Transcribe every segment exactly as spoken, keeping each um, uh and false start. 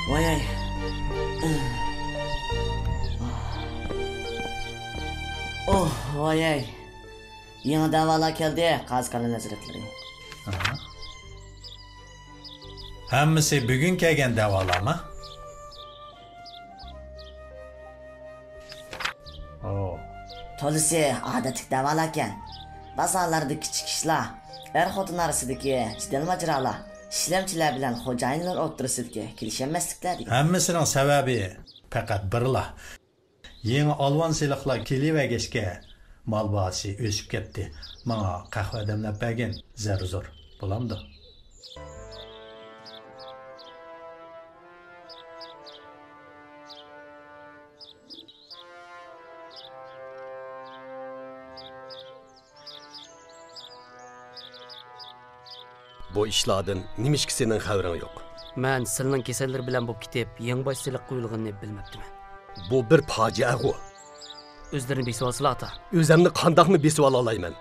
ۋاياي. ئوھ، ۋاياي. يېڭى دەۋالار كەلدى، قازى كاللە ھەزرەتلىرى. ئاھا. ھەممىسى بۈگۈن كەلگەن دەۋالارمۇ؟ ئوھ. تولىسى ئادەتتىكى دەۋالاركەن. بازارلاردا كىچىك ئىشلار، ئەر-خوتۇن ئارىسىدىكى جېدەل-ماجىرالار، ئىشلەمچىلەر بىلەن خوجايىنلار ئوتتۇرىسىدىكى كېلىشەلمەسلىكلەر دېگەن. ھەممىسىنىڭ سەۋەبى پەقەت بىرلا. يېڭى ئالۋان سېلىقلار كېلىۋەرگەچكە، مال باھاسى ئۆسۈپ كەتتى. ماڭا قەھۋە دەملەپ بەرگىن، زەرۇر زور. بولامدۇ؟ بۇ ئىشلاردىن نېمىشقا سېنىڭ خەۋىرىڭ يوق؟ مەن سىلنىڭ كېسەللىرى بىلەن بولۇپ كېتىپ، يېڭىباش سېلىق قويۇلغىنىنى بىلمەپتىمەن. بۇ بىر پاجىئەغۇ. ئۆزلىرىنى بېسىۋالسىلا، ئاتا. ئۆزەمنى قانداقمۇ بېسىۋالالايمەن؟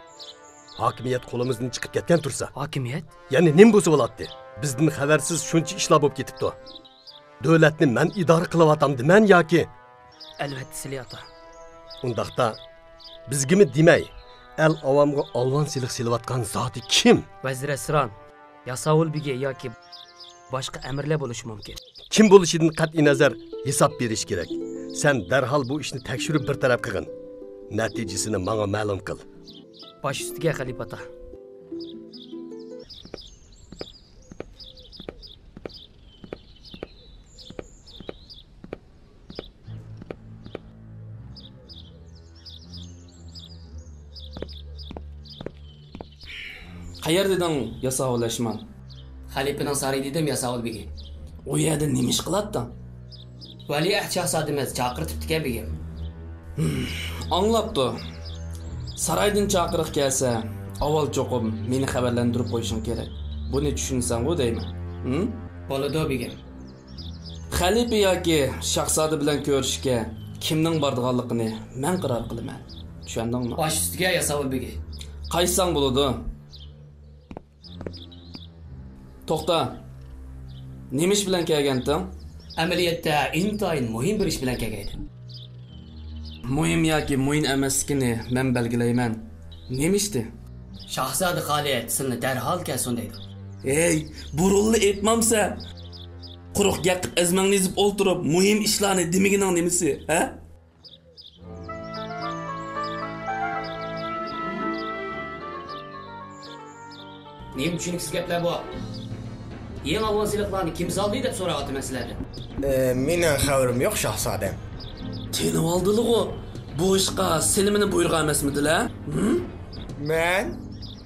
ھاكىمىيەت قولىمىزدىن چىقىپ كەتكەن تۇرسا. ھاكىمىيەت؟ يەنە نېمە بولسا بولاتتى؟ بىزدىن خەۋەرسىز شۇنچە ئىشلار بولۇپ كېتىپتۇ. دۆلەتنى مەن ئىدارە قىلىۋاتامدىمەن ياكى؟ ئەلۋەتتە سىلى، ئاتا. ئۇنداقتا، بىزگىمۇ دېمەي، ئەل-ئاۋامغا ئالۋان سېلىق سېلىۋاتقان زادى كىم؟ ۋەزىر ئەسران، ياساۋۇل بېگى ياكى باشقا ئەمىرلەر بولۇشى مۇمكىن. كىم بولۇشىدىن قەتئىينەزەر، ھېساب بېرىش كېرەك. سەن دەرھال بۇ ئىشنى تەكشۈرۈپ بىر تەرەپ قىلغىن. نەتىجىسىنى ماڭا مەلۇم قىل. باش ئۈستىگە، خەلىپە ئاتا. قەيەر دېدىڭ، ياساۋۇل ئەشمان؟ خەلىپىنىڭ سارىيى دېدىم، ياساۋۇل بېگى. ئۇ يەردە نېمە ئىش قىلاتتىڭ؟ ۋەلىئەھد شاھزادىمىز چاقىرتىپتىكەن، بېگىم. ئاڭلاپتۇ. سارايدىن چاقىرىق كەلسە، ئاۋۋال چوقۇم مېنى خەۋەرلەندۈرۈپ قويۇشۇڭ كېرەك. بۇنى چۈشىنىسەنغۇ دەيمەن. ھىم؟ بولىدۇ، بېگىم. خەلىپە ياكى شاھزادە بىلەن كۆرۈشۈشكە كىمنىڭ بارىدىغانلىقىنى مەن قارار قىلىمەن. چۈشەندىڭمۇ؟ باش ئۈستىگە، ياساۋۇل بېگى. قايتساڭ بولىدۇ. توختا. نېمە ئىش بىلەن كەلگەنتىڭ؟ ئەمەلىيەتتە ئىنتايىن مۇھىم بىر ئىش بىلەن كەلگەن ئىدىم. مۇھىم ياكى مۇھىم ئەمەسلىكىنى مەن بەلگىلەيمەن. نېمە ئىشتى؟ شاھزادە خالىد سىلنى دەرھال كەلسۇن دەيدۇ. ھەي، بۇرۇنلا ئېيتمامسەن؟ قۇرۇق گەپ قىلىپ ئەزمەڭنى ئېزىپ ئولتۇرۇپ، مۇھىم ئىشلارنى دېمىگىنىڭ نېمىسى، ھە؟ نېمە چۈشىنىكسىز گەپلەر بۇ؟ يېڭى ئالۋان سېلىقلارنى كىم سالدى دەپ سوراۋاتىمەن سىلەردىن. ئى، مېنىڭ خەۋىرىم يوق، شاھزادەم. تېنىۋالدىلىغۇ، بۇ ئىشقا سېنى مېنى بۇيرۇغان ئەمەسمىدىلە؟ ھىم؟ مەن؟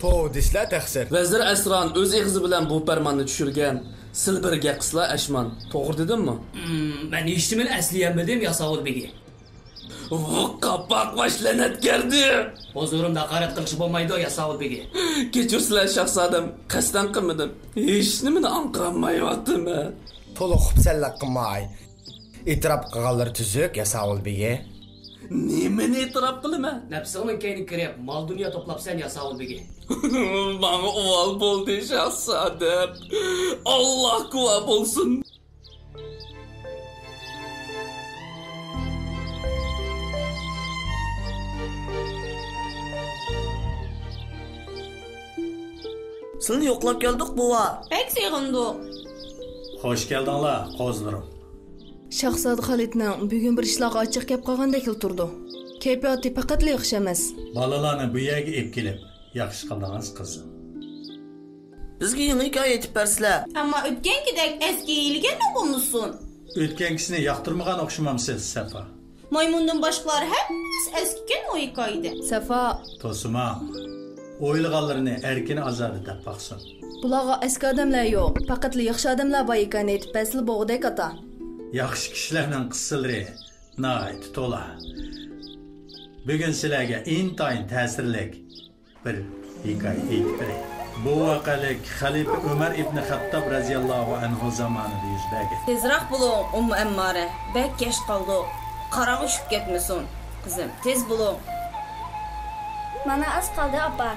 توۋا دېسىلە تەقسىر. ۋەزىر ئەسران ئۆز ئېغىزى بىلەن بۇ پەرماننى چۈشۈرگەن. سىلى بىر گەپ قىلسىلا ئەشمان. توغرا دېدىممۇ؟ ھىم، مەن ھېچنېمىنى ئەسلىيەلمىدىم، ياساۋۇل بېگى. ۋۇ قاپاق باش لەنەتگەردى! ھۇزۇرۇمدا ھاقارەت قىلىشقا بولمايدۇ، ياساۋۇل بېگى. كەچۈرسىلە، شاھزادەم، قەستەن قىلمىدىم. ھېچنېمىنى ئاڭقىرالمايۋاتىمەن. تولا خۇپسەنلىك قىلماي. ئېتىراپ قىلغانلىرى تۈزۈك، ياساۋۇل بېگى. نېمىنى ئېتىراپ قىلىمەن؟ نەپسىڭنىڭ كەينىگە كىرىپ، مال-دۇنيا توپلاپسەن، ياساۋۇل بېگى. ماڭا ئۇۋال بولدى، شاھزادەم. ئاللا گۇۋاھ بولسۇن. سىلىنى يوقلاپ كەلدۇق، بوۋا. بەك سېغىندۇق. خوش كەلدىڭلار، قوزىلىرىم. شاھزادە خالىدنىڭ بۈگۈن بىر ئىشلارغا ئاچچىقى كەپ قالغاندەكلا تۇرىدۇ. كەيپىياتى پەقەتلا ياخشى ئەمەس. بالىلارنى بۇ يەرگە ئېلىپ كېلىپ، ياخشى قىلدىڭىز، قىزىم. بىزگە يېڭى ھېكايە ئېيتىپ بەرسىلە. ئەمما ئۆتكەنكىدەك ئەسكى ھىيلىگەرلىك بولمىسۇن. ئۆتكەنكىسىنى ياقتۇرمىغان ئوخشىمامسىز، سەفا؟ مايمۇندىن باشقىلار ھەممىسى ئەسكىكەن ئۇ ھېكايىدە. سەفا. توسىما. ئويلىغانلىرىنى ئەركىن ئازادە دەپ باقسۇن. بۇلارغا ئەسكى ئادەملەر يوق، پەقەتلا ياخشى ئادەملەر بار ئىكەن ئېيتىپ بەرسىلە بوغۇدەك ئاتا. ياخشى كىشىلەرنىڭ قىسسىلىرى ناھايىتى تولا. بۈگۈن سىلەرگە ئىنتايىن تەسىرلىك بىر ھېكايە ئېيتىپ بېرەي. بۇ ۋەقەلىك خەلىپە ئۆمەر ئىبنى خەتتاب رەزىياللاھۇ ئەنھۇ زامانىدا يۈز بەرگەن. تېزراق بولۇڭ، ئۇممۇ ئەممارە، بەك كەچ قالدۇق. قاراڭغۇ چۈشۈپ كەتمىسۇن. قىزىم، تېز بولۇڭ. مانا ئاز قالدى، ئاپا.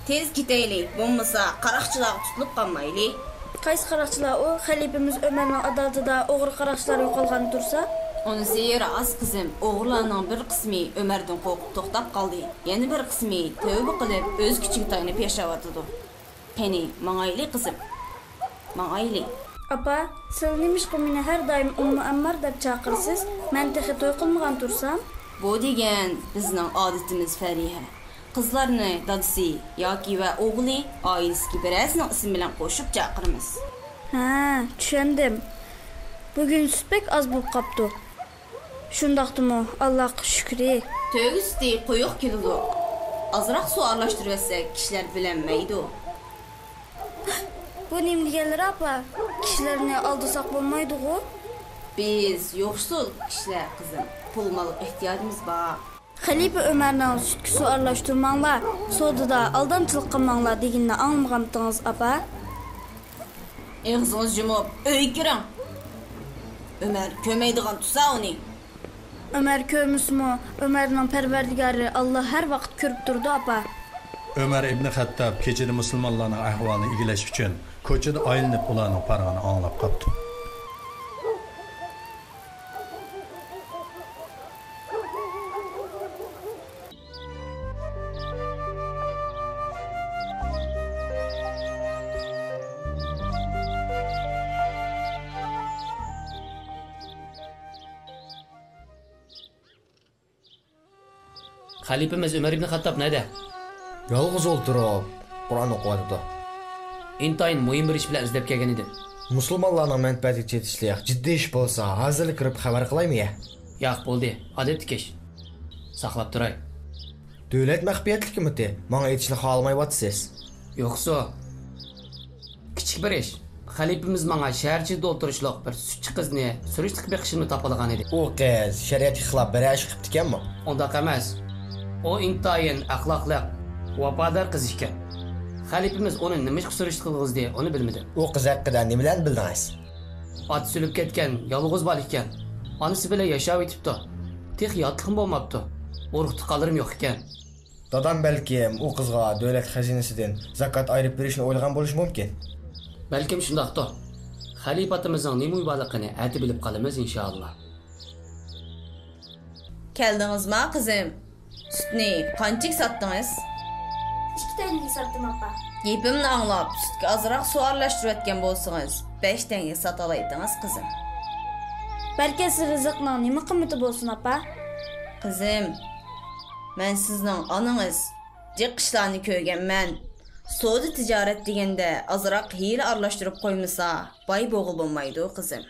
تېز كېتەيلى، بولمىسا قاراقچىلارغا تۇتۇلۇپ قالمايلى. قايسى قاراقچىلار ئۇ؟ خەلىپىمىز ئۆمەرنىڭ ئادالىتىدا ئوغرى قاراقچىلار يوقالغاندا تۇرسا؟ ئۇنىسى راست، قىزىم. ئوغرىلارنىڭ بىر قىسمى ئۆمەردىن قورقۇپ توختاپ قالدى، يەنە بىر قىسمى تەۋبە قىلىپ ئۆز كۈچىگە تايىنىپ ياشاۋاتىدۇ. قېنى، ماڭايلى، قىزىم. ماڭايلى. ئاپا، سىلەر نېمىشقا مېنى ھەر دائىم ئۇممۇ ئەممار دەپ چاقىرىسىز؟ مەن تېخى توي قىلمىغان تۇرسام؟ بۇ دېگەن بىزنىڭ ئادىتىمىز، فەرىھە. قىزلارنى دادىسى ياكى ۋە ئوغلى، ئائىلىسىدىكى بىرەرسىنىڭ ئىسمى بىلەن قوشۇپ چاقىرىمىز. ھە، چۈشەندىم. بۈگۈن سۈت بەك ئاز بولۇپ قاپتۇ. شۇنداقتىمۇ، ئاللاغا شۈكرى. تۆگە سۈتى قويۇق كېلىدۇ. ئازراق سۇ ئارىلاشتۇرۇۋەتسەك، كىشىلەر بىلەلمەيدۇ. بۇ نېمە دېگەنلىرى، ئاپا؟ كىشىلەرنى ئالدىساق بولمايدىغۇ؟ بىز يوقسۇل كىشىلەر، قىزىم. پۇل-مالغا ئېھتىياجىمىز بار. خەلىپە ئۆمەرنىڭ سۈتكە سۇ ئارىلاشتۇرماڭلار، سودىدا ئالدامچىلىق قىلماڭلار دېگىنىنى ئاڭلىمىغانمىدىڭىز، ئاپا؟ ئېغىزىڭىزنى يۇمۇپ ئۆيگە كىرىڭ. ئۆمەر كۆرمەيدىغان تۇرسا ئۇنى. ئۆمەر كۆرمىسىمۇ، ئۆمەرنىڭ پەرۋەردىگارى ئاللا ھەر ۋاقىت كۆرۈپ تۇرىدۇ، ئاپا. ئۆمەر ئىبنى خەتتاب كېچىدە مۇسۇلمانلارنىڭ ئەھۋالىنى ئىگىلەش ئۈچۈن كوچىدا ئايلىنىپ ئۇلارنىڭ پارىڭىنى ئاڭلاپ قاپتۇ. خەلىپىمىز ئۆمەر ئىبنى خەتتاب نەدە؟ يالغۇز ئولتۇرۇپ، قۇرئان ئوقۇۋاتىدۇ. ئىنتايىن مۇھىم بىر ئىش بىلەن ئىزدەپ كەلگەن ئىدىم. مۇسۇلمانلارنىڭ مەنپەئەتىگە چېتىشلىق جىددىي ئىش بولسا، ھازىرلا كىرىپ خەۋەر قىلايمۇ يە؟ ياق، بولدى، ئادەتتىكى ئىش. ساقلاپ تۇراي. دۆلەت مەخپىيەتلىكمىتى؟ ماڭا ئېيتىشنى خالىمايۋاتىسىز. يوقسۇ. كىچىك بىر ئىش. خەلىپىمىز ماڭا شەھەر ئىچىدە ئولتۇرۇشلۇق بىر سۈتچى قىزنى سۈرۈشتە بېقىشىمنى تاپىلىغان ئىدى. ئۇ قىز شەرىئەتكە خىلاپ بىرەر ئىش قىپتىكەنمۇ؟ ئۇنداق ئەمەس. ئۇ ئىنتايىن ئەخلاقلىق، ۋاپادار قىز ئىكەن. خەلىپىمىز ئۇنى نېمىشقا سۈرۈشتە قىلغۇزدى، ئۇنى بىلمىدىم. ئۇ قىز ھەققىدە نېمىلەرنى بىلدىڭىز؟ ئاتىسى ئۆلۈپ كەتكەن يالغۇز بالا ئىكەن. ئانىسى بىلەن ياشاۋېتىپتۇ. تېخى ياتلىقمۇ بولماپتۇ. ئۇرۇق-تۇغقانلىرىمۇ يوق ئىكەن. دادام بەلكىم ئۇ قىزغا دۆلەت خەزىنىسىدىن زاكات ئايرىپ بېرىشنى ئويلىغان بولۇشى مۇمكىن. بەلكىم شۇنداقتۇ. خەلىپە ئاتىمىزنىڭ نېمە ئويى بارلىقىنى ئەتە بىلىپ قالىمىز، ئىنشائاللا. كەلدىڭىزما، قىزىم؟ سۈتنى قانچىگە ساتتىڭىز؟ ئىككى تەڭگىگە ساتتىم، ئاپا. گېپىمنى ئاڭلاپ، سۈتكە ئازراق سۇ ئارىلاشتۇرۇۋەتكەن بولسىڭىز، بەش تەڭگىگە ساتالايتتىڭىز، قىزىم. بەرىكەتسىز رىزىقنىڭ نېمە قىممىتى بولسۇن، ئاپا؟ قىزىم، مەن سىزنىڭ ئانىڭىز. جىق ئىشلارنى كۆرگەنمەن. سودا تىجارەت دېگەندە ئازراق ھىيلە ئارىلاشتۇرۇپ قويمىسا، باي بولغىلى بولمايدۇ، قىزىم.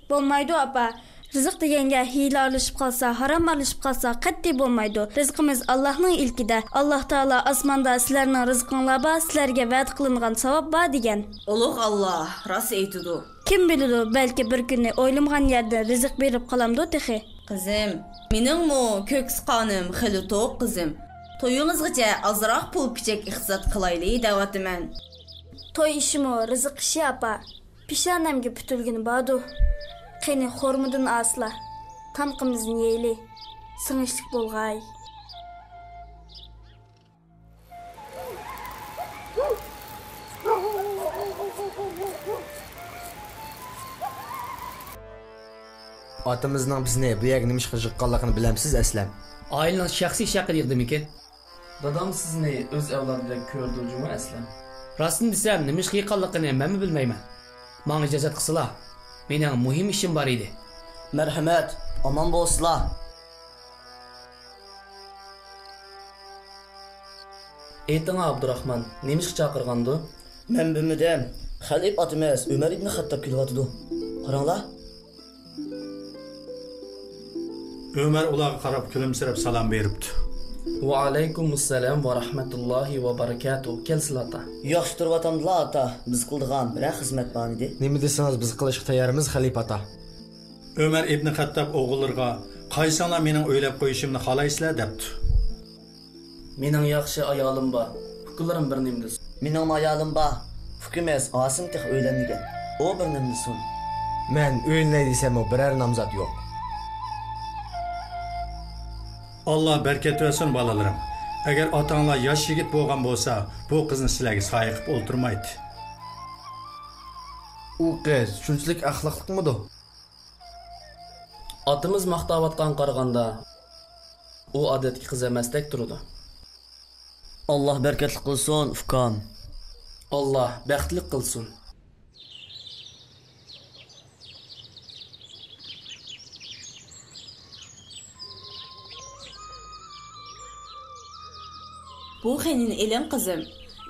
بولمايدۇ، ئاپا. رىزىق دېگەنگە ھىيلە ئارىلىشىپ قالسا، ھارام ئارىلىشىپ قالسا، قەتئىي بولمايدۇ. رىزقىمىز ئاللاھنىڭ ئىلكىدە. ئاللاھ تائالا ئاسماندا سىلەرنىڭ رىزقىڭلار بار، سىلەرگە ۋەدە قىلىنغان ساۋاب بار دېگەن. ئۇلۇغ ئاللاھ راست ئېيتىدۇ. كىم بىلىدۇ، بەلكى بىر كۈنى ئويلىمىغان يەردىن رىزىق بېرىپ قالامدۇ تېخى. قىزىم، مېنىڭمۇ كۆكسى قانىم خېلى توق، قىزىم. تويىڭىزغىچە ئازراق پۇل-پۈچەك ئىقتىساد قىلايلى دەۋاتىمەن. توي ئىشىمۇ رىزىق ئىشى، ئاپا. پېشانەمگە پۈتۈلگىنى باردۇ. قېنى، خورمىدىن ئاسلا، تامىقىمىزنى يەيلى، سىڭىشلىك بولغاي. ئاتىمىزنىڭ بىزنى بۇ يەرگە نېمە ئىشقا يىغقانلىقىنى بىلەمسىز، ئەسلەم؟ ئائىلىنىڭ شەخسىي ئىشى ھەققىدە يىغدىمىكىن؟ دادام سىزنى ئۆز ئەۋلادىدەك كۆرىدۇ جۇمۇ، ئەسلەم. راستىنى دېسەم، نېمە ئىشقا يىغقانلىقىنى مەنمۇ بىلمەيمەن. ماڭا ئىجازەت قىلسىلا، مېنىڭ مۇھىم ئىشىم بار ئىدى. مەرھەمەت، ئامان بولسىلا. ئېيتىڭا، ئابدۇراخمان، نېمە ئىشقا چاقىرغاندۇ؟ مەن بىلمىدىم. خەلىپە ئاتىمىز ئۆمەر ئىبنى خەتتاب كېلىۋاتىدۇ. قاراڭلار. ئۆمەر ئۇلارغا قاراپ كۈلۈمسىرەپ سالام بېرىپتۇ. ۋەئەلەيكۇمۇسسالام ۋە رەھمەتۇللاھى ۋە بەرىكاتۇھ. كەلسىلە، ئاتا. ياخشى تۇرۇۋاتامدىلا، ئاتا؟ بىز قىلىدىغان بىرەر خىزمەت بارمىدى؟ نېمە دېسىڭىز، بىز قىلىشقا تەييارمىز، خەلىپە ئاتا. ئۆمەر ئىبنى خەتتاب ئوغۇللىرىغا، قايسىڭلار مېنىڭ ئۆيلەپ قويۇشۇمنى خالايسىلەر؟ دەپتۇ. مېنىڭ ياخشى ئايالىم بار، ئۇكىلىرىم بىر نېمە دېسۇن. مېنىڭمۇ ئايالىم بار، ئۇكىمىز ئاسىم تېخى ئۆيلەنمىگەن، ئۇ بىر نېمە دېسۇن. مەن ئۆيلىنەي دېسەممۇ بىرەر نامزات يوق. ئاللا بەرىكەت بەرسۇن، بالىلىرىم. ئەگەر ئاتاڭلار ياش يىگىت بولغان بولسا، بۇ قىزنى سىلەرگە سايە قىلىپ ئولتۇرمايتتى. ئۇ قىز شۇنچىلىك ئەخلاقلىقمىدۇ؟ ئاتىمىز ماختاۋاتقان قارىغاندا، ئۇ ئادەتتىكى قىز ئەمەستەك تۇرىدۇ. ئاللا بەرىكەتلىك قىلسۇن، ئۇكام. ئاللا بەختلىك قىلسۇن. بۇ خېنىنى ئېلىڭ، قىزىم.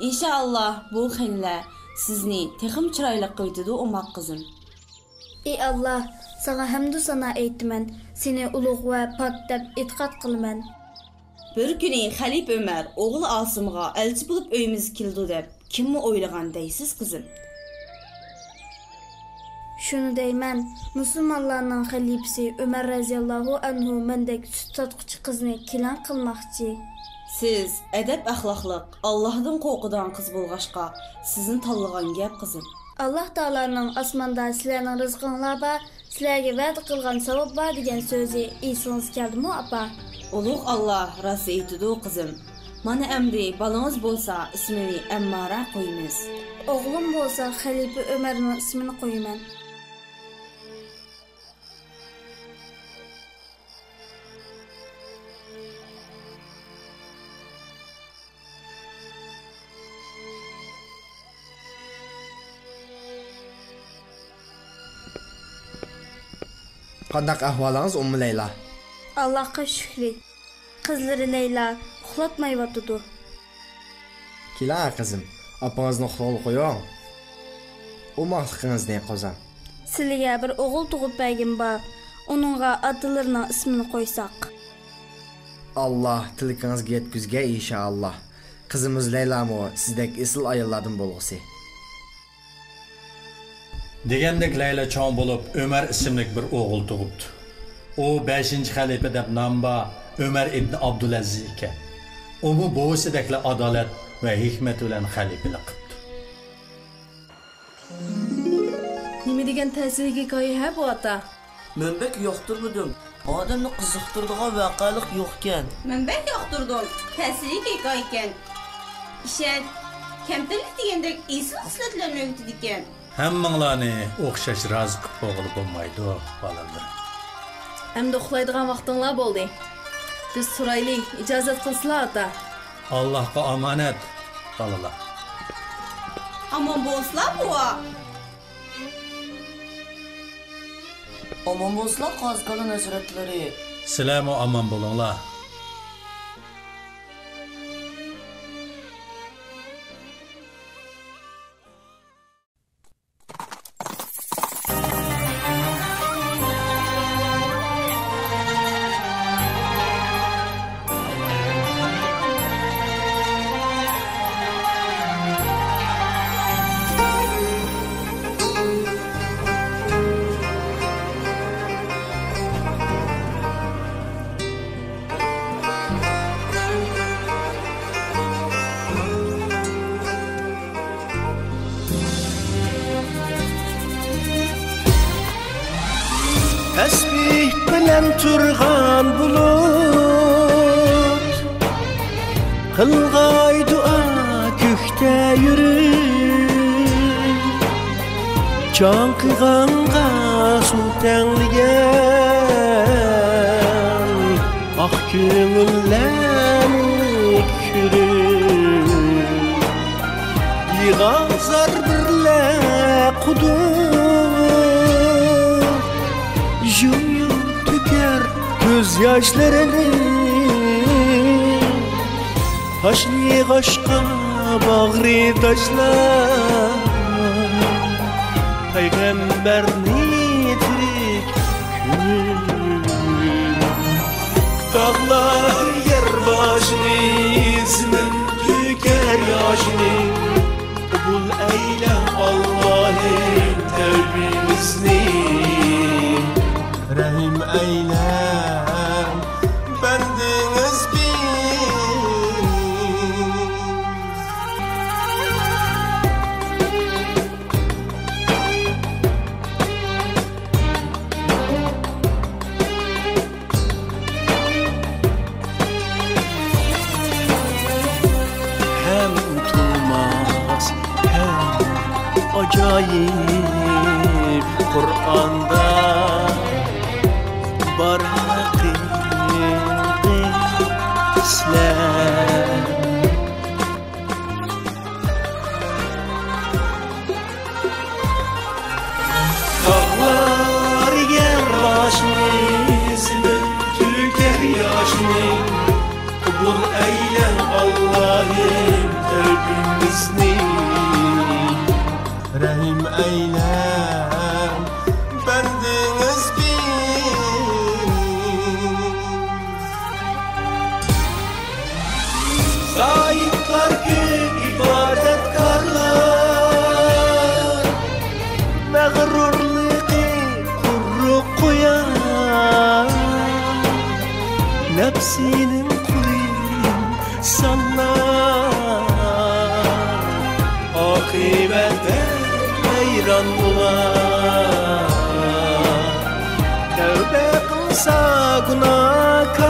ئىنشائاللا، بۇ خېنىلەر سىزنى تېخىمۇ چىرايلىق قىلىۋېتىدۇ، ئوماق قىزىم. ئى ئاللا، ساڭا ھەمدۇ سانا ئېيتىمەن، سېنى ئۇلۇغ ۋە پاك دەپ ئېتىقاد قىلىمەن. بىر كۈنى خەلىپە ئۆمەر ئوغلى ئاسىمغا ئەلچى بولۇپ ئۆيىمىزگە كېلىدۇ دەپ كىممۇ ئويلىغان دەيسىز، قىزىم؟ شۇنى دەيمەن، مۇسۇلمانلارنىڭ خەلىپىسى ئۆمەر رەزىياللاھۇ ئەنھۇ مەندەك سۈت ساتقۇچى قىزنى كېلىن قىلماقچى. سىز ئەدەپ-ئەخلاقلىق، ئاللاھتىن قورقىدىغان قىز بولغاچقا، سىزنى تاللىغان گەپ، قىزىم. ئاللاھ تائالانىڭ ئاسماندا سىلەرنىڭ رىزقىڭلار بار، سىلەرگە ۋەدە قىلغان ساۋاب بار دېگەن سۆزى ئېسىڭىزگە كەلدىمۇ، ئاپا؟ ئۇلۇغ ئاللاھ راست ئېيتىدۇ، قىزىم. مانا ئەمدى بالىڭىز بولسا ئىسمىنى ئەممارە قويىمىز. ئوغلۇم بولسا خەلىپە ئۆمەرنىڭ ئىسمىنى قويىمەن. قانداق ئەھۋالىڭىز، ئۇممۇ لەيلا؟ ئاللاھقا شۈكرى. قىزلىرى لەيلا ئۇخلاتمايۋاتىدۇ. كېلىڭە قىزىم، ئاپىڭىزنى ئۇخلىغىلى قويۇڭ. ئوماقلىقىڭىزنى قوزام. سىلىگە بىر ئوغۇل تۇغۇپ بەرگۈم بار. ئۇنىڭغا ئاتىلىرىنىڭ ئىسمىنى قويساق. ئاللاھ تىلىكىڭىزگە يەتكۈزگەي، ئىنشائاللاھ. قىزىمىز لەيلامۇ سىزدەك ئېسىل ئاياللاردىن بولغۇسى. دېگەندەك لەيلا چوڭ بولۇپ، ئۆمەر ئىسىملىك بىر ئوغۇل تۇغۇپتۇ. ئۇ بەشىنچى خەلىپە دەپ نامى بار ئۆمەر ئىبنى ئابدۇلئەزىز ئىكەن. ئۇمۇ بوۋىسىدەكلا ئادالەت ۋە ھېكمەت بىلەن خەلىپىلىك قىپتۇ. نېمە دېگەن تەسىرلىك ھېكايە ھە بۇ، ئاتا؟ مەن بەك ياقتۇرمىدىم. ئادەمنى قىزىقتۇرىدىغان ۋەقەلىك يوقكەن. مەن بەك ياقتۇردۇم. تەسىرلىك ھېكايىكەن. ئىشەن، كەمتەرلىك دېگەندەك ئېسىل خىسلەتلەرنى ئۆگىتىدىكەن. ھەممىڭلارنى ئوخشاش رازى قىلىپ بولغىلى بولمايدۇ، بالىلىرىم. ئەمدى ئۇخلايدىغان ۋاقتىڭلار بولدى. بىز تۇرايلى، ئىجازەت قىلسىلا، ئاتا. ئاللاھقا ئامانەت، بالىلار. ئامان بولسىلا، بوۋا. ئامان بولسىلا، قازىكالىن ھەزرەتلىرى. سىلەرمۇ ئامان بولۇڭلار. تەسبىھ بىلەن تۇرغان بۇلۇت، قىلغاي دۇئا كۆكتە يۈرۈپ. چاڭقىغانغا سۇ تەڭلىگەن، ئاق كۆڭۈللەرنى كۈلدۈرۈپ، يىغا زار بىرلە قۇدۇق، يۇم-يۇم تۆكەر كۆز ياشلىرىنى. تاشنى ياغاشقا باغرى تاشلاپ، پەيغەمبەرنى تىرىك كۆرۈپ. تاغلار يەر باشىنى، زېمىن تۆكەر ياشىنى. قوبۇل ئەيلە، ئاللاھىم، تەۋبىمىزنى. رەھىم ئەيلە بەندىڭىزگە. ئۇنتۇلماس ھەم ئاجايىپ قۇرئاندا بار ھەقىقىي سۆزلەر. تاغلار يەر باشنى، زېمىن تۆكەر ياشنى، قوبۇل ئەيلە ئاللاھىم تەۋبىمىزنى. رەھىم ئەيلە بەندىڭىزگە. زاھىدلار كۆپ، ئىبادەتكارلار، مەغرۇرلۇقى قۇرۇق قويار، نەپسىنىڭ قۇلى ئىنسانلار، ئاقىۋەتتە ھەيران بولار. تەۋبە قىلسا گۇناھكارلار،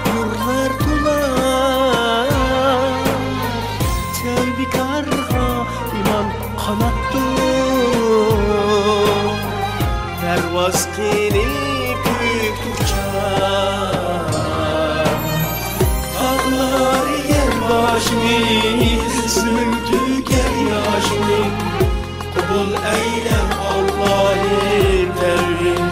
نۇرلار تولار تەۋبىكارغا، ئىمان قاناتتۇر پەرۋاز قىلىپ كۆكتە ئۇچار. تاغلار يەر باشنى، زېمىن تۆكەر ياشنى، قوبۇل ئەيلە ئاللاھىم تەۋبىمىزنى.